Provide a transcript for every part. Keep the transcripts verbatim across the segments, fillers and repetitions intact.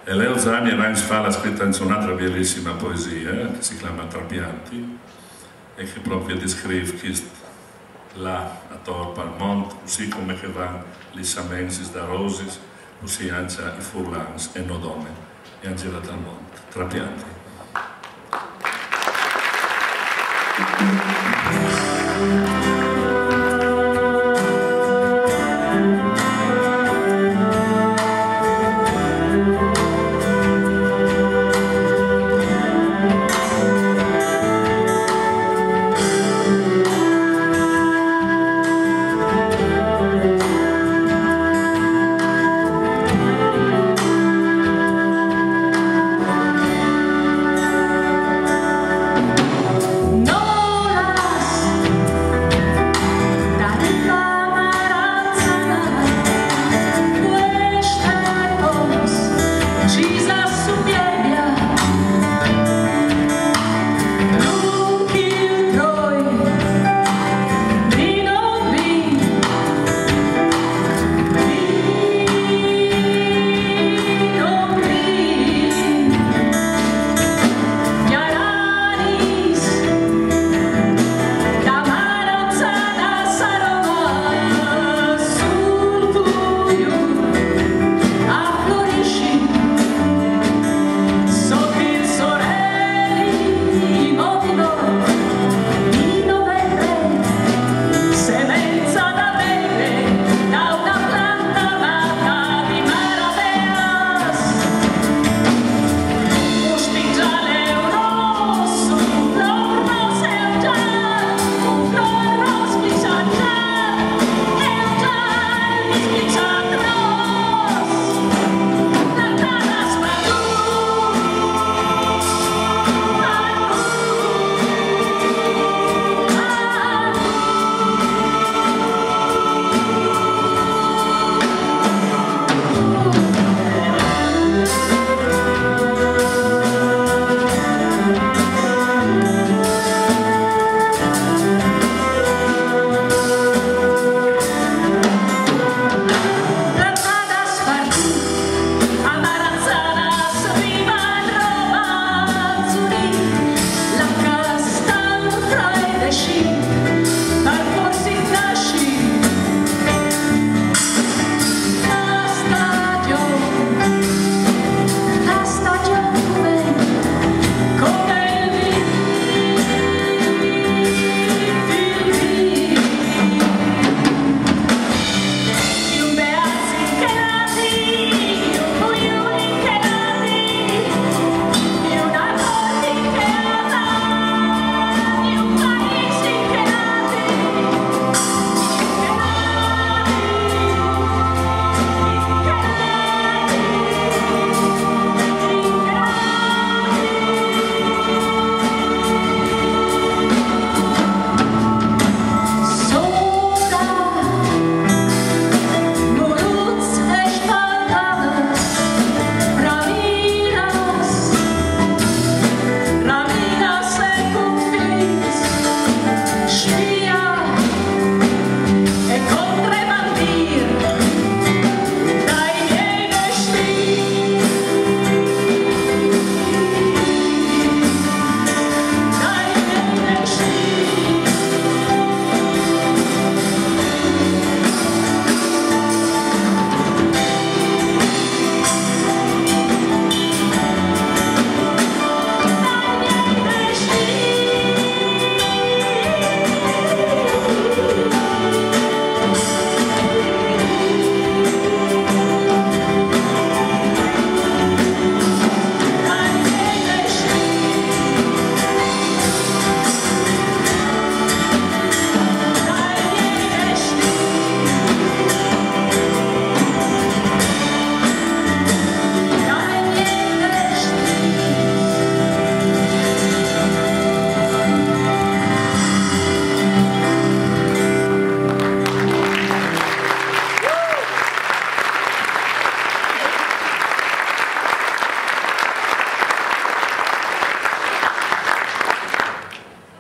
E Leo Zani, l'anni fa, l'ha scritta anche un'altra bellissima poesia, eh, che si chiama Trapianti, e che proprio descrive chi sta là attorno al mondo, così come che vanno le samensis da rosis, così anche i furlans e no dome, e anche da tal mondo. Trapianti.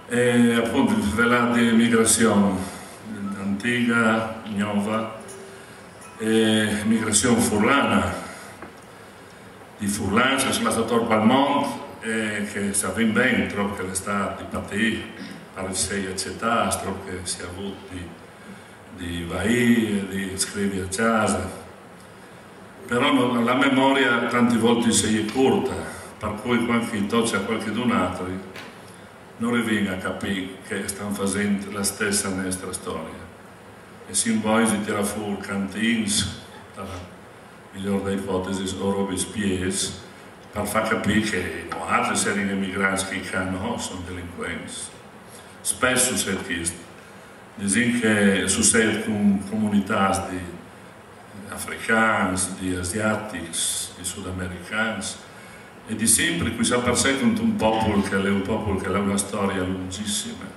E appunto, il velà di migrazione antica, nuova, e migrazione furlana. I furlans che a son lâts ator pal mont e che a savin ben trop che al è stât di patî par jessi acetâts, trop che si è vût di, di vaî e di scrivi a cjase. Però no, la memorie tantis voltis e je curte, par cui cuant che i tocje a cualchidun altri, no rivìn a capî che a stan fasint la stesse nestre storie. E sin bogns di tirâ fûr cantins, ta la miôr des ipotesis, o robis piês, par fâ capî che noaltris o jerin emigrants, che i ca no, a son delincuents. Spes e sucêt chest. Disìn che e sucêt cun comunitâts di africans, di asiatics, di sudamericans, e di simpri, cui sa parcè, cuntun popul che al è un popul che al à une storie lungjissime,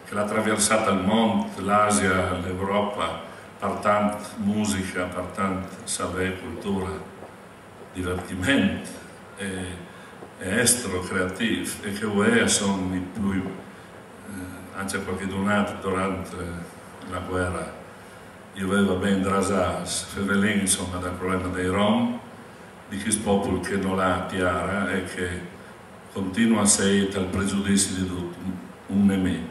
che al à traviersât il mont, la Asie, la Europe, par tante musiche, par tant savê, culture, divertiment e, e estri creatîfs, e che vuê a son i plui, eh, ancje cualchidun altri durant, eh, la vuere i veve ben drasâts, fevelint, insome, dal probleme dai rom, di chest popul che nol à tiere e che al continue a sei tal prejudizi di dut un nemì.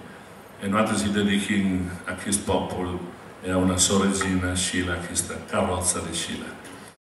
E noaltris i dedichìn a chest popul e a une sô regjine Scila cheste caroze di Scila.